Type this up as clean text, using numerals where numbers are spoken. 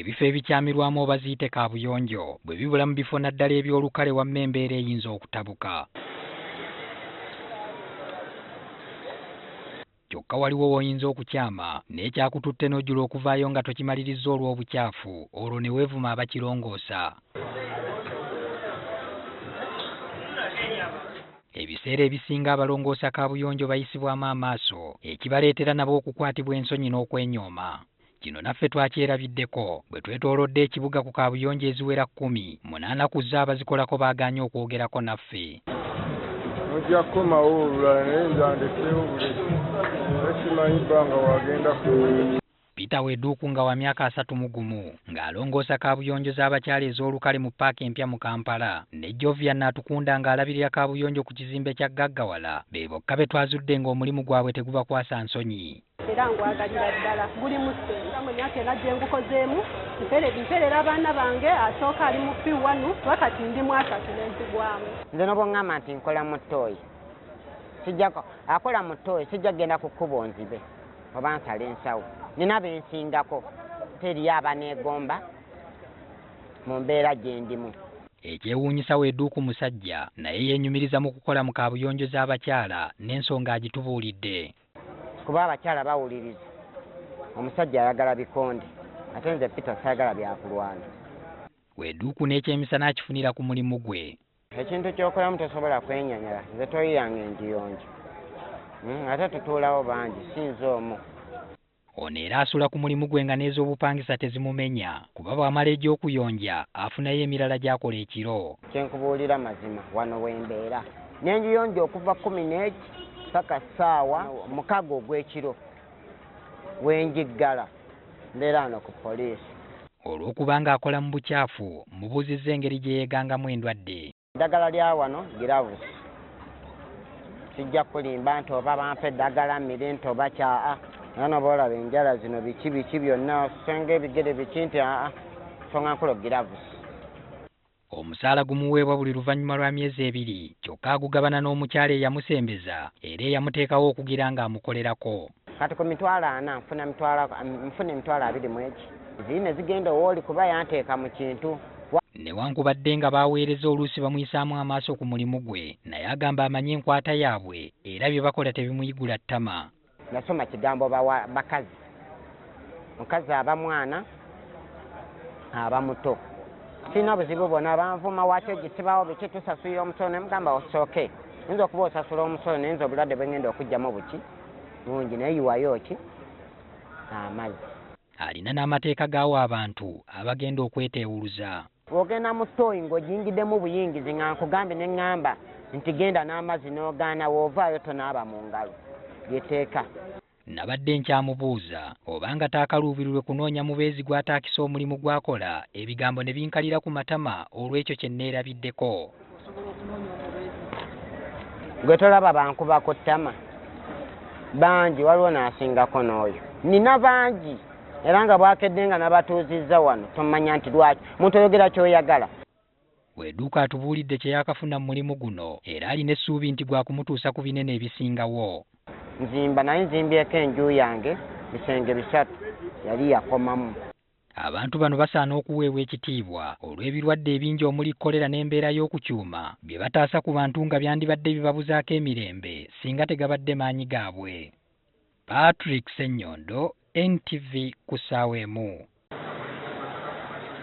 Ebifo ebikyamirwamu oba ziyite kaabuyonjo bwe bibula mu bifo naddala eby'olukale wamma embeera eyinza okutabuka. Kyokka waliwo w'oyinza okukyama n'ekyakututte n'ojula okuvaayo nga tokimalirizza olw'obucaafu olwo ne weevuma abakirongoosa. Ebiseera ebisinga abalongoosa kaabuyonjo bayisibwamu amaaso ekibaleetera nabo okukwatibwa ensonyi n'okwenyooma. Kino naffe twakyerabiddeko bwe twetoolodde ekibuga ku kaabuyonjo eziwera 10, 8 ku zo abazikolako baagaanye okwogerako naffe. Mujja kukomawo olulala naye nze andeseewo bulesi era simanyi bbanga wagenda kuwera. Peter Weduku nga wa myaka 31 ng'alongoosa kaabuyonjo z'abakyala ez'olukale mu ppaaka empya mu Kampala ne Jovia Natukunda ng'alabirira kaabuyonjo ku kizimbe kya Gaggawala be bokka be twazudde ng'omulimu gwabwe tegubakwasa nsonyi. Era ngwagalira ddala gulimu ssente mu myaka ena gye ngukozeemu mpeerera abaana bange asooka ali mu P1 wakati ndi mu 3 n'enzigwamu. Nze n'obwongamba nti nkola mu ttooyi sijjako akola mu ttooyi sijja kugenda ku kkubo nzibe oba nsale ensawo nina bensingako teriyo abaneegomba mu mbeera gye ndimu. Ekyewuunyisa Weduku musajja naye yeenyumiriza mu kukola mu kaabuyonjo z'abakyala n'ensonga agitubuulidde. Kuba abakyala bawuliriza omusajja ayagala bikonde ate nze Peter saagala byakulwana. Weduku n'ekyemisana akifunira ku mulimu gwe. Ekintu ky'okolamu tosobola kwenyanyala nze toyi yange ngiyonja ate tutuulawo bangi si nze omu. Ono era asula ku mulimu gwe nga n'ez'obupangisa tezimumenya kuba bw'amala egy'okuyonja afunayo emirala gy'akola ekiro. Kye nkubuulira mazima wano wembeera n'engiyonja okuva 11 paka ssaawa 6 ogw'ekiro wenjiggala mbeera wano ku poliisi. Olw'okuba ng'akola mu bukyafu mubuuzizza engeri gye yeegangamu endwadde. Eddagala lya wano giravusi sijja kulimba nti oba bampa eddagala mmire nti oba kyaa naye oba olaba enjala zino biki biki byonna osenga ebigere biki nti aa songa nkulo giravusi. Omusaala gumuweebwa buli luvannyuma lwa myezi 2 kyokka agugabana n'omukyala eyamusembeza era eyamuteekawo okugira ng'amukolerako. Kati ku 400 nfuna emitwalo 20 mu eki ziri ne zigenda owooli kuba yanteeka mu kintu. Newankubadde nga baweereza oluusi bamuyisaamu amaaso ku mulimu gwe naye agamba amanyi enkwata yaabwe era bye bakola tebimuyigula ttama. Nasoma kigambo bakazi mukazi aba mwana aba muto sirina buzibu bwonna banvuma waaki ogisibawo biki tusasulira omusolo ne mugamba osooke oyinza okuba osasula omusolo naye nze obulwadde bwe ngenda okuggyamu buki bungi naye yiwayo ki amazzi. Alina n'amateeka g'awa abantu abagenda okweteewuluza. Bw'ogenda mu ttooyi ng'ogiyingiddemu buyingizi nga nkugambye ne ŋŋamba nti genda n'amazzi n'ogaana w'ovaayo tonaaba mu ngalo lyeteeka. Nabadde nkyamubuuza obanga taakaluubirirwe kunoonya mubeezi gw'ataakisa omulimu gw'akola ebigambo ne binkalira ku matama olw'ekyo kye neerabiddeko. Gwe tolaba bankubako ttama bangi waliwo n'asingako n'oyo nina bangi era nga bwakedde nga nabatuuzizza wano tomanya nti lwaki muntu oyogera ky'oyagala. Weduku atubuulidde kye yakafuna mu mulimu guno era alina essuubi nti gwakumutuusa ku binene ebisingawo. Nzimba naye nzimbyeko enju yange bisenge 3 yali yakomamu. Abantu bano basaana okuweebwa ekitiibwa olw'ebirwadde ebingi omuli kkolera n'embeera y'okukyuma bye bataasa ku bantu nga byandibadde bibabuzaako emirembe singa tegabadde maanyi gaabwe. Patrick Ssenyondo, NTV ku ssaawa 1.